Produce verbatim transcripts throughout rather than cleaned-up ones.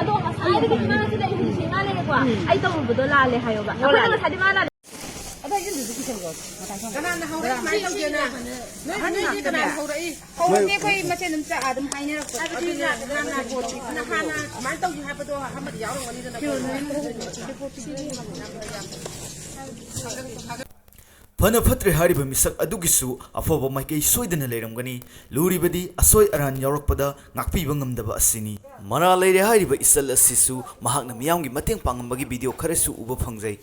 ꯑꯗꯣ ꯉꯁꯥꯏꯗꯒꯤ ꯃꯥꯁꯤꯗ ꯑꯩ ꯍꯧꯖꯤꯛꯁꯦ ꯃꯥ ꯂꯩꯔꯦꯀꯣ꯫ ꯑꯩ ꯇꯧꯔꯨꯕꯗꯣ ꯂꯥꯜꯂꯦ ꯍꯥꯏꯌꯣꯕ꯫ ꯑꯩꯈꯣꯏꯅ ꯉꯁꯥꯏꯗꯤ ꯃꯥ ꯂꯥꯜꯂꯦ꯫ ꯀꯅꯥꯅ ꯍꯧꯔꯛꯏ? ꯀꯃꯥꯏꯅ ꯇꯧꯒꯦꯅ? ꯅꯣꯏ, ꯅꯣꯏꯗꯤ ꯀꯅꯥꯅ ꯍꯧꯔꯛꯏ? ꯍꯧꯔꯛꯇꯦ, ꯑꯩꯈꯣꯏ ꯃꯆꯦ ꯑꯗꯨꯝ ꯆꯥ-, ꯑꯗꯨꯝ ꯍꯥꯏꯅꯔꯛꯄ꯫ ꯑꯗꯨꯗꯤ ꯅꯍꯥꯟꯅ ꯀꯣꯜ ꯅꯍꯥꯟꯅ ꯀꯃꯥꯏꯅ ꯇꯧꯒꯦ ꯍꯥꯏꯕꯗꯣ ꯑꯃꯗꯤ ꯌꯥꯎꯔꯝꯒꯅꯤꯗꯅ꯫ ꯐꯅ ꯐꯠꯇ꯭ꯔꯦ ꯍꯥꯏꯔꯤꯕ ꯃꯤꯁꯛ ꯑꯗꯨꯒꯤꯁꯨ ꯑꯐꯕ ꯃꯥꯏꯀꯩ ꯁꯣꯏꯗꯅ ꯂꯩꯔꯝꯒꯅꯤ꯫ ꯂꯨꯔꯤꯕꯗꯤ ꯑꯁꯣꯏ ꯑꯔꯥꯟ ꯌꯥꯎꯔꯛꯄꯗ ꯉꯥꯛꯄꯤꯕ ꯉꯝꯗꯕ ꯑꯁꯤꯅꯤ꯫ ꯃꯔꯥꯜ ꯂꯩꯔꯦ ꯍꯥꯏꯔꯤꯕ ꯏꯆꯜ ꯑꯁꯤꯁꯨ ꯃꯍꯥꯛꯅ ꯃꯤꯌꯥꯝꯒꯤ ꯃꯇꯦꯡ ꯄꯥꯡꯉꯝꯕꯒꯤ ꯚꯤꯗꯤꯑꯣ ꯈꯔꯁꯨ ꯎꯕ ꯐꯪꯖꯩ꯫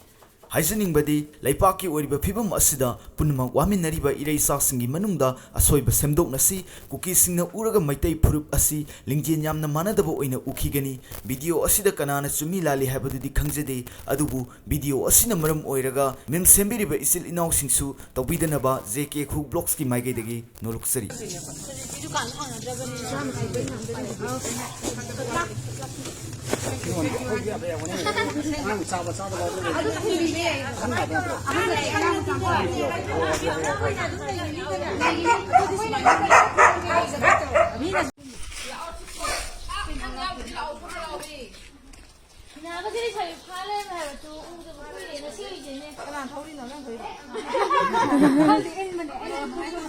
ꯍꯥꯏꯖꯅꯤꯡꯕꯗꯤ, ꯂꯩꯄꯥꯛꯀꯤ ꯑꯣꯏꯔꯤꯕ ꯐꯤꯕꯝ ꯑꯁꯤꯗ ꯄꯨꯝꯅꯃꯛ ꯋꯥꯃꯤꯟꯅꯔꯤꯕ ꯏꯔꯩꯆꯥꯁꯤꯡꯒꯤ ꯃꯅꯨꯡꯗ ꯑꯁꯣꯏꯕ ꯁꯦꯝꯗꯣꯛꯅꯁꯤ꯫ ꯀꯨꯀꯤꯁꯤꯡꯅ ꯎꯔꯒ ꯃꯩꯇꯩ ꯐꯨꯔꯨꯞ ꯑꯁꯤ ꯂꯤꯡꯖꯦꯜ ꯌꯥꯝꯅ ꯃꯥꯟꯅꯗꯕ ꯑꯣꯏꯅ ꯎꯈꯤꯒꯅꯤ꯫ ꯚꯤꯗꯤꯑꯣ ꯑꯁꯤꯗ ꯀꯅꯥꯅ ꯆꯨꯝꯃꯤ ꯂꯥꯜꯂꯤ ꯍꯥꯏꯕꯗꯨꯗꯤ ꯈꯪꯖꯗꯦ, ꯑꯗꯨꯕꯨ ꯚꯤꯗꯤꯑꯣ ꯑꯁꯤꯅ ꯃꯔꯝ ꯑꯣꯏꯔꯒ ꯃꯤꯝ ꯁꯦꯝꯕꯤꯔꯤꯕ ꯏꯆꯤꯜ ꯏꯅꯥꯎꯁꯤꯡꯁꯨ ꯇꯧꯕꯤꯗꯅꯕ ꯖꯦ ꯀꯦ ꯈꯨ ꯕ꯭ꯂꯣꯛꯁꯀꯤ ꯃꯥꯏꯀꯩꯗꯒꯤ ꯅꯣꯜꯂꯨꯛꯆꯔꯤ꯫ ꯏꯃꯥꯟꯅꯕꯁꯦ ꯂꯩꯁꯥꯕꯤ ꯐꯥ ꯂꯩꯔꯝꯃꯦ ꯍꯥꯏꯕꯗꯨ ꯎꯗꯕ ꯀꯨꯏꯔꯦꯅ ꯁꯤ ꯑꯣꯏꯗꯣꯏꯅꯦ꯫ ꯀꯅꯥ ꯊꯧꯔꯤꯅꯣ? ꯅꯪ ꯊꯧꯔꯤꯔꯣ? ꯈꯪꯗꯦ, ꯏꯟꯕꯅꯦ꯫ ꯑꯩꯅ ꯊꯧꯔꯤꯔꯣ?